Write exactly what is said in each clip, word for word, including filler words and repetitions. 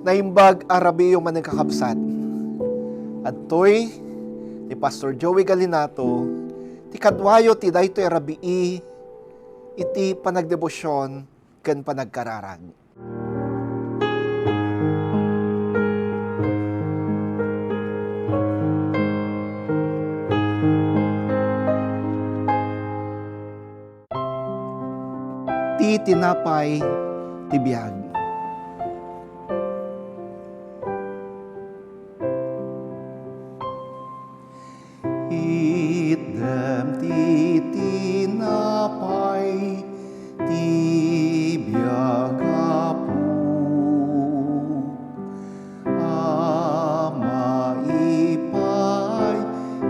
Naimbag a rabiiyo manen, kakabsat. Adtoy ni Pastor Joey Galinato ti kaduayo ti daytoy a rabii iti panagdebosion ken panagkararag. Ti tinapay ti biag. Itdem ti tinapay ti biag, Apo, a maipay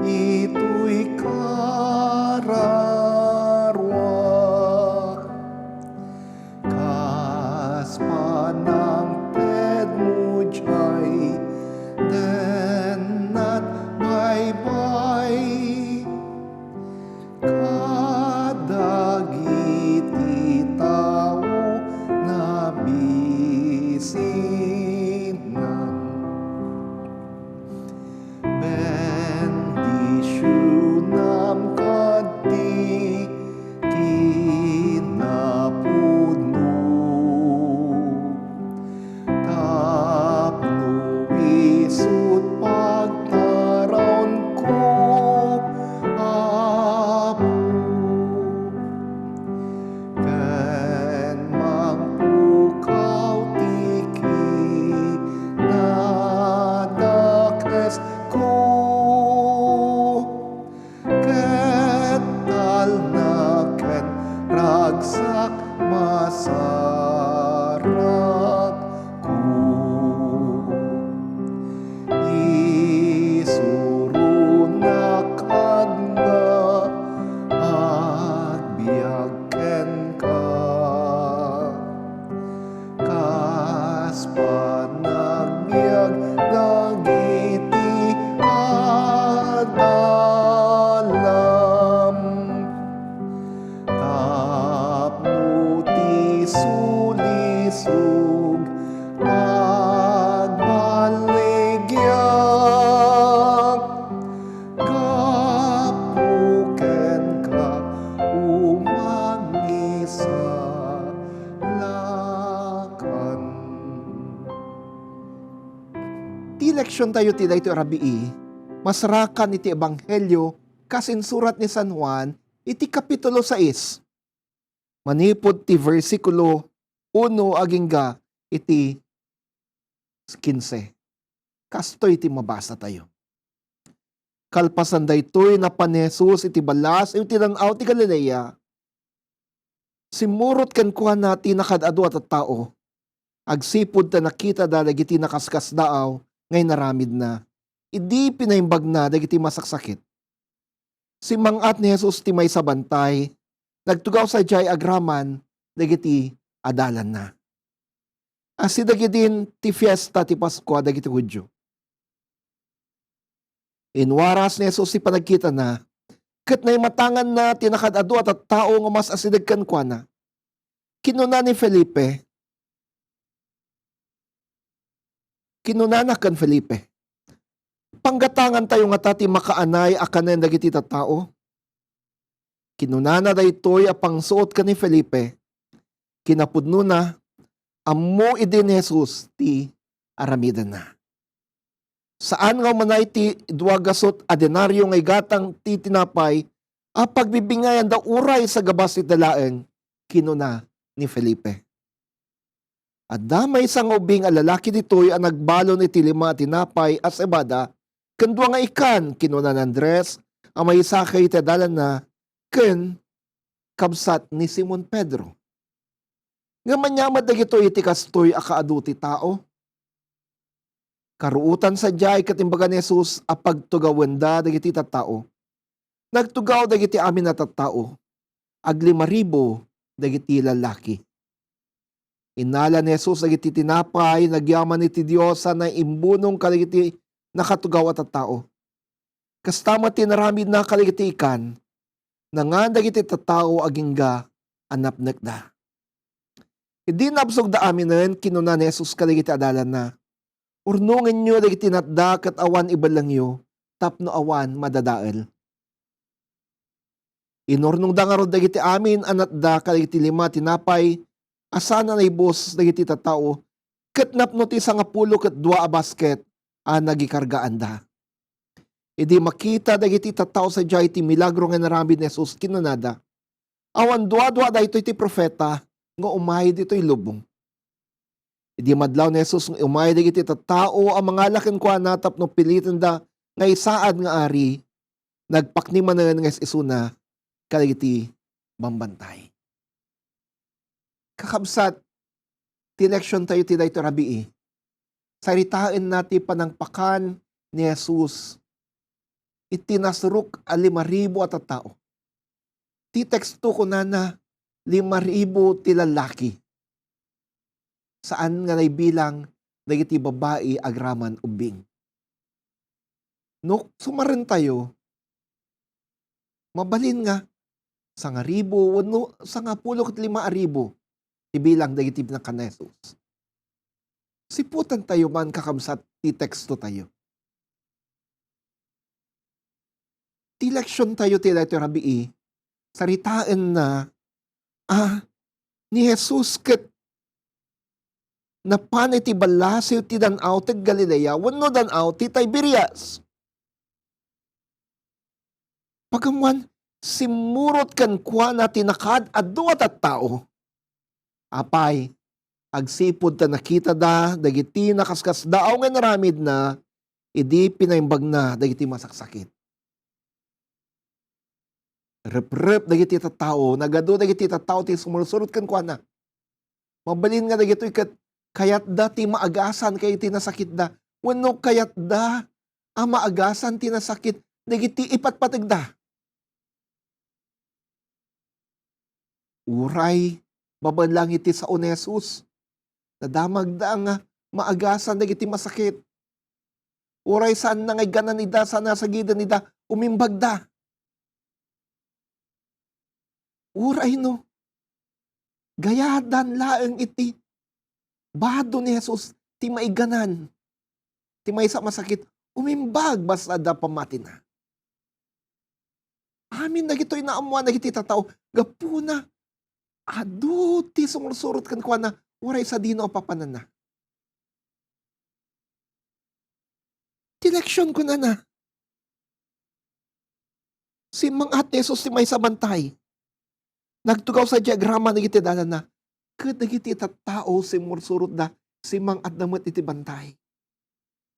itoy kararua. Kas panangtedmo jay, dennat baybay kadagiti tao nabisinan. Bendisionam kadti kinapudno, tapno isut' pagtaraonko, Apo. Ken mangpukaw ti kinadakesko, ket talna ken ragsak masarapko. Isuronak nga agbiag kenka, kas panagbiag dagiti adalam. Tapno ti sulisog agbaligyak, gapu kenka umangisalakan. Ti leksiontayo ti daytoy a rabii, masarakan iti Ebanghelio kas insurat ni San Juan iti Kapitulo sais, manipud ti bersikulo uno agingga iti kinse. Kastoy ti mabasatayo. Kalpasan daytoy, napan ni Jesus iti ballasiw ti Dan-aw ti Galilea. Simmurot kenkuana ti nakaad-adu a tattao, agsipud ta nakitada dagiti nakaskasdaaw nga inaramidna idi pinaimbagna dagiti masaksakit. Simmang-at ni Jesus ti maysa a bantay, nagtugaw sadiay agraman dagiti adalanna. Asideg idin ti fiesta ti Paskua dagiti Judio. Inwaras ni Jesus ti panagkitana, ket naimatanganna ti nakaad-adu a tattao nga mas asideg kenkuana. Kinuna ni Felipe, kinunana ken Felipe, "Panggatangantayo ngata ti makaanay a kanen dagiti tattao?" Kinunana daytoy a pangsuot ken ni Felipe. Kinapudnona, ammo idi ni Jesus ti aramidenna. "Saan nga umanay ti dua gasut a denario nga igatang ti tinapay a pagbibingayanda uray sagabas ita laeng?" kinuna ni Felipe. "Adda maysa nga ubing a lalaki ditoy a nagbalon iti lima a tinapay a sebada ken dua nga ikan," kinuna ni Andres a maisakey iti adalanna ken kabsat ni Simon Pedro. Ngem ania met dagitoy iti kastoy a kaadu ti tao? Karuotan sadiay ket imbaga ni Jesus a pagtugawenda dagiti tattao. Nagtugaw dagiti amin a tattao. Aglimaribu dagiti lallaki. Innala ni Jesus dagiti tinapay, nagyaman iti Dios, sana imbunong kadagiti nakatugaw a tattao. Kasta met ti inaramidna kadagiti ikan, nangan dagiti tattao agingga a napnekda. Idi nabsogda aminen, kinuna ni Jesus kadagiti adalanna, Urnongenyo dagiti natda ket awan ibellengyo tapno awan madadael. Inurnongda ngarud dagiti amin a natda kadagiti lima a tinapay a saan a naibus dagiti tattao, ket napno ti sangapulo ket dua a basket a nagikargaanda. Idi makita dagiti tattao sadiay ti milagro nga inaramid ni Jesus, kinunada, "Awan duadua daytoy ti profeta nga umay ditoy lubong." Idi madlaw ni Jesus nga umay dagiti tattao a mangala kenkuana tapno pilitenda nga isaad nga ari, nagpakni manen nga is-isuna kadagiti bambantay. Kakabsat, ti leksiontayo ti daytoy rabii, saritaenna ti panangpakan ni Jesus iti nasurok a lima ribu a tattao. Ti teksto kunana, lima ribu ti lallaki. Saan nga naibilang dagiti babbai agraman ubbing. No sumarentayo, mabalin nga sangaribu wenno sangapulo ket lima a ribu ti bilang dagiti nakan ni Jesus. Siputentayo man, kakabsat, ti tekstotayo. Ti leksiontayo ti daytoy rabii, saritaenna a ni Jesus ket napan iti ballasiw ti Dan-aw ti Galilea wenno Dan-aw ti Tiberias. Pag-ammoan, simmurot kenkuana ti nakaad-adu a tattao. Apay, agsipud ta nakitada dagiti nakaskasdaaw nga inaramidna idi pinaimbagna dagiti masaksakit. Reprep dagiti tattao, nagadu dagiti tattao ti sumursurot kenkuana. Mabalin nga dagitoy ket kayatda ti maagasan kadagiti nasakitda, wenno kayatda a maagasan ti nasakit dagiti ipatpategda. Uray babaen lang iti sao ni Jesus, nadamagda nga maagasan dagiti masakit. Uray saanna nga igganan ida, saanna nga sagiden ida, umimbagda. Uray no, gayadan laeng iti bado ni Jesus ti maiganan ti maysa a masakit, umimbag basta adda pammatina. Amin dagitoy naammoan dagiti tattao, gapuna, adu ti sumursurot kenkuana, uray sadino a papananna. Ti leksion, kunana, simmang-at ni Jesus ti maysa a bantay. Nagtugaw sadiay agraman dagiti adalanna, ket dagiti tattao simmursurotda, simmang-atda met iti bantay.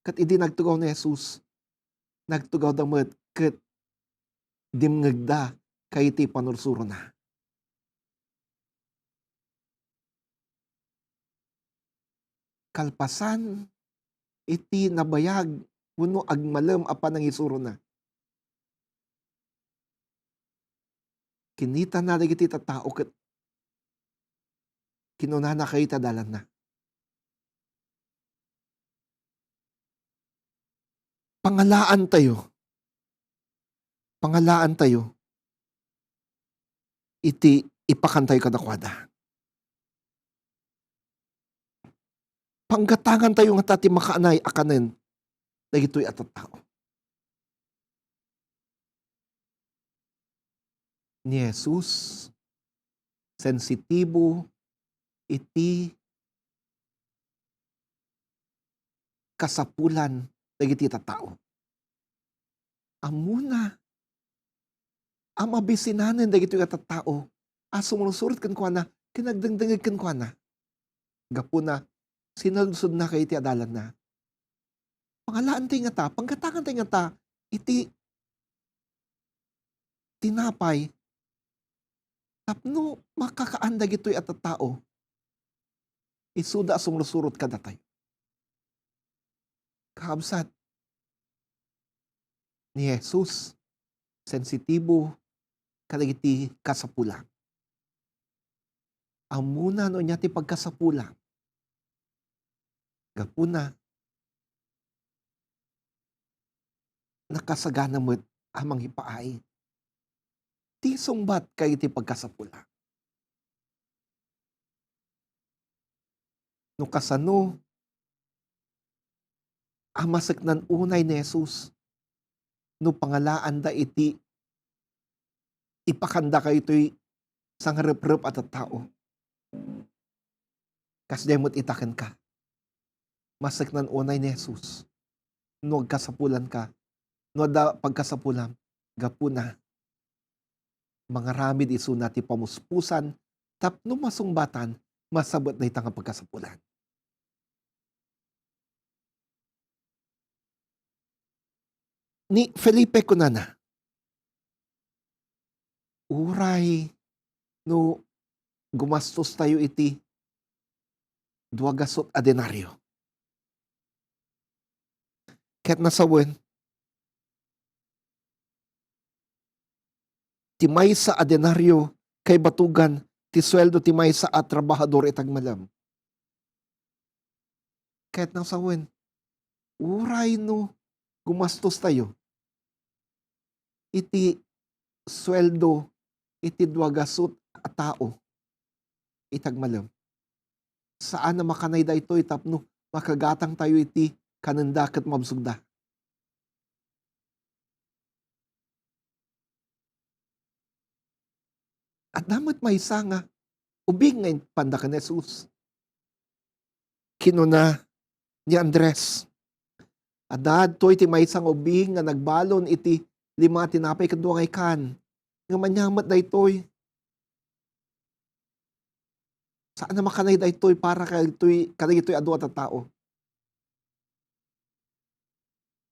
Ket idi nagtugaw ni Jesus, nagtugawda met ket dimngegda kadagiti panursurona. Kalpasan iti nabayag wenno agmalem a panangisurona, kinitana dagiti tattao ket kinunana kadagiti adalanna, "Pangalaantayo, pangalaantayo iti ipakantayo kadakuada. Panggatangantayo ngata ti makaanay a kanen dagitoy a tattao." Ni Jesus, sensitibo iti kasapulan dagiti tattao. Ammona a mabisinanen dagitoy a tattao a sumursurot kenkuana ken agdengdengngeg kenkuana. Gapuna, sinaludsodna kadagiti adalanna, "Pangalaantay ngata, panggatangantayo ngata iti tinapay tapno makakaan dagitoy a tattao?" Isuda a sumursurot kadatayo. Kakabsat, ni Jesus sensitibo kadagiti kasapulan. Ammona no ania ti pagkasapulan. Gapuna, nakasagana met a mangipaay ti sungbat kadagiti pagkasapulan. No kasano, a maseknan unay ni Jesus no pangalaanda iti ipakandaka itoy sangareprep a tattao. Kasdiay met ita kenka. Maseknan unay ni Jesus no agkasapulanka, no adda pagkasapulam, gapuna mangaramid isuna ti pamuspusan tapno masungbatan, masabet dayta nga pagkasapulan. Ni Felipe kunana, "Uray no gumastos tayo iti dua gasut a denario." Ket nasawen, ti maysa a denario kaibatugan ti sueldo ti maysa a trabahador iti agmalem. Ket nasawen, uray no gumastos tayo iti sueldo iti dua gasut a tao iti agmalem. Saan a makanay daytoy tapno makagatang tayo iti kanenda ket mabsogda. Adda met maysa nga ubing nga impanda ken Jesus. Kinuna ni Andres, "Adda ditoy ti maysa nga ubing nga nagbalon iti lima a tinapay ken dua nga ikan, ngem ania met daytoy? Saan a makanay daytoy para kadagitoy, kadagitoy a dua a tattao."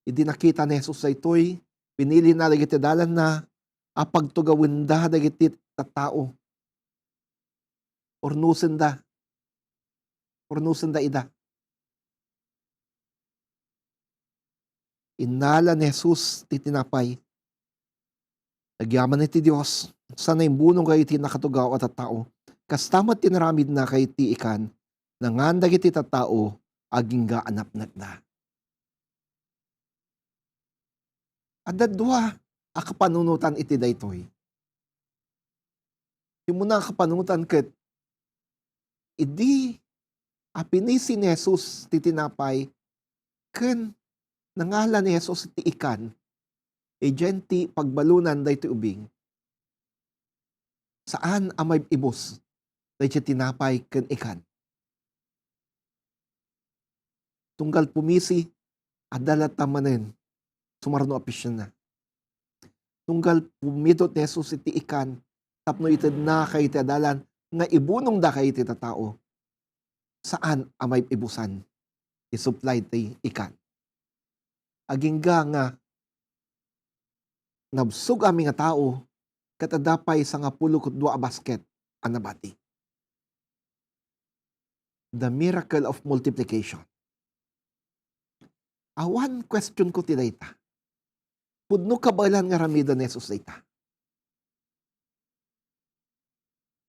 Idi nakita ni Jesus daytoy, pinilina dagiti adalanna a pagtugawenda dagiti tattao. Urnosenda. Urnosenda ida. Innala ni Jesus ti tinapay. Agyaman iti Dios, sana imbunong dagiti nakatugaw a tattao. Kasta met ti naramidna kadagiti ikan, nangan dagiti tattao, agingga a napnekda. Adda dua a kapanunotan iti daytoy. Ti umuna a kapanunotan ket idi a pinisi ni Jesus ti tinapay ken nangala ni Jesus iti ikan, idiay ti pagbalonan daytoy ubing, saan a maib-ibus daytoy tinapay ken ikan. Tunggal pumisi, adda latta manen sumarno a pisienna. Tunggal pumidot ni Jesus iti ikan tapno itedna kadagiti adalan nga ibunongda kadagiti tattao, saan a maib-ibusan ti supply ti ikan. Agingga nga nabsog amin nga tao ket adda pay sangapulo ket dua a basket a nabati. The miracle of multiplication. Awan question ko ti dayta. Pudno kabaelan nga aramiden ni Jesus dayta.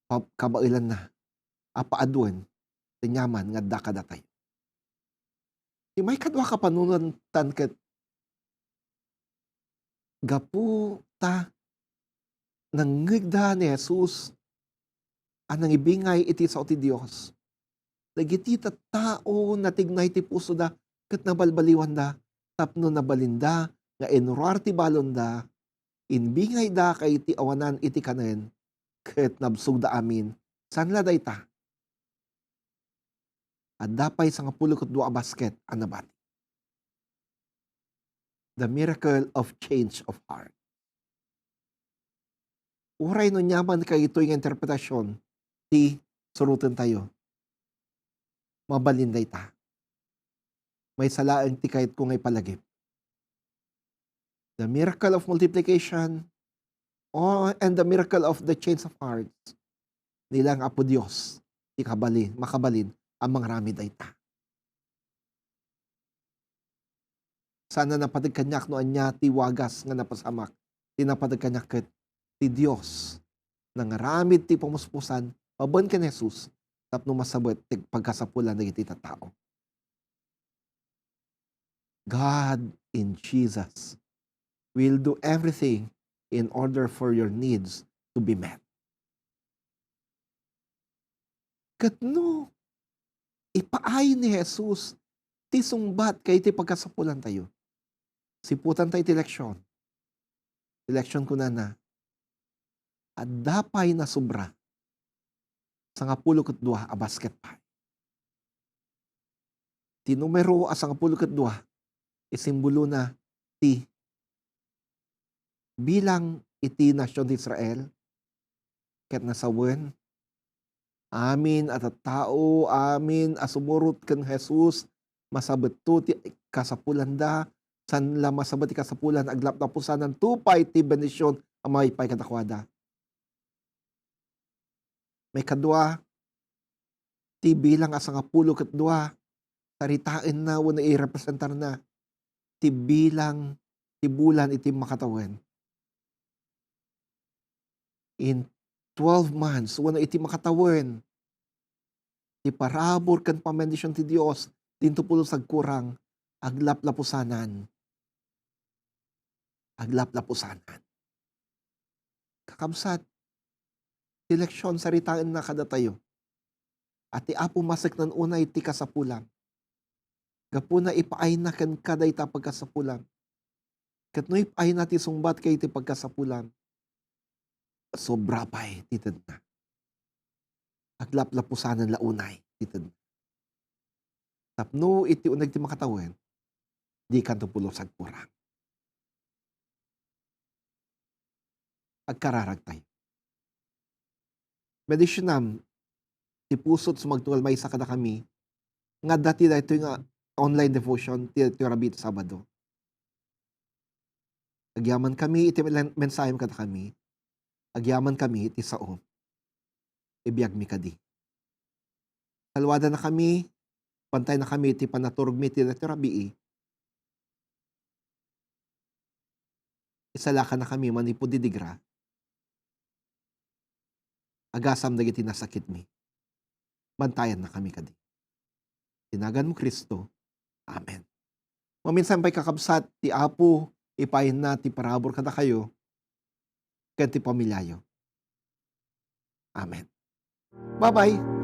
Pa-, kabaelanna a paaduen ti aniaman nga adda kadatayo. Ti maikadua a kapanunotan ket gapu ta nangngegda ni Jesus a nangibingay iti sao ti Dios. Dagiti tattao natignay ti pusoda ket nabalbaliwanda tapno nabalinda nga inruar ti balonda, imbingayda kadagiti awanan iti kanen, ket nabsogda amin. Saan la dayta? Adda pay sangapulo ket dua a basket a nabati. The miracle of change of heart. Uray no aniaman kadagitoy nga interpretasion ti surotentayo, mabalin dayta. Maysa laeng ti kayatko nga ipalagip. The miracle of multiplication, oh, and the miracle of the change of hearts. Ni lang Apo Dios ti kabalin, makabalin a mangaramid dayta. Saan a napateg kaniak no ania ti wagas nga napasamak. Ti napateg kaniak ket ti Dios nangaramid ti pamuspusan paben ken Jesus tapno masabet ti pagkasapulan dagiti tattao. God in Jesus will do everything in order for your needs to be met. Ket no ipaay ni Jesus ti sungbat ken ti pagkasapulantayo. Siputantayo ti leksion. Ti leksion kunana, adda pay nasobra. Sangapulo ket dua a basket pay. Ti numero a sangapulo ket dua, isimbolona ti bilang iti nasion ti Israel, ket nasawen, amin a tattao, amin a sumurot ken Jesus, masabetto ti kasapulanda, saan la masabet ti kasapulan, aglaplapusananto pay ti bendision a maipaay kadakuada. Maikadua, ti bilang a sangapulo ket dua, saritaenna wenno irepresentarna ti bilang ti bulan iti makatawen. In twelve months, wenno iti makatawen, ti parabur ken pamendisyon ti Dios, dinto pulos agkurang, aglaplapusanan. Aglaplapusanan. Kakabsat, ti leksion saritaenna kadatayo. A ti Apo maseknan unay ti kasapulam. Gapuna ipaayna kenka dayta a pagkasapulam. Ket no ipaayna ti sungbat ken iti pagkasapulam, sobra pay ti tedna. Aglaplapusanan la unay ti tedna. Tapno iti uneg ti makatawen, dikanto pulos agkurang. Agkararagtayo. Bendisyonam ti pusot sumagtunggal maysa kadakami nga adda ti daytoy nga online devotion ti, ti rabii ti Sabado. Agyamankami iti men-, mensahem kadakami. Agyamankami iti saom. Ibiagmi kadi. Saluadannakami, bantayannakami iti panaturogmi iti daytoy rabii. Isalakannakami manipud didigra. Agasam dagiti nasakitmi. Bantayannakami kadi. Ti naganmo, Cristo. Amen. Maminsan pay, kakabsat, ti Apo ipaayna ti parabur kadakayo ken ti pamiliayo. Amen. Bye-bye.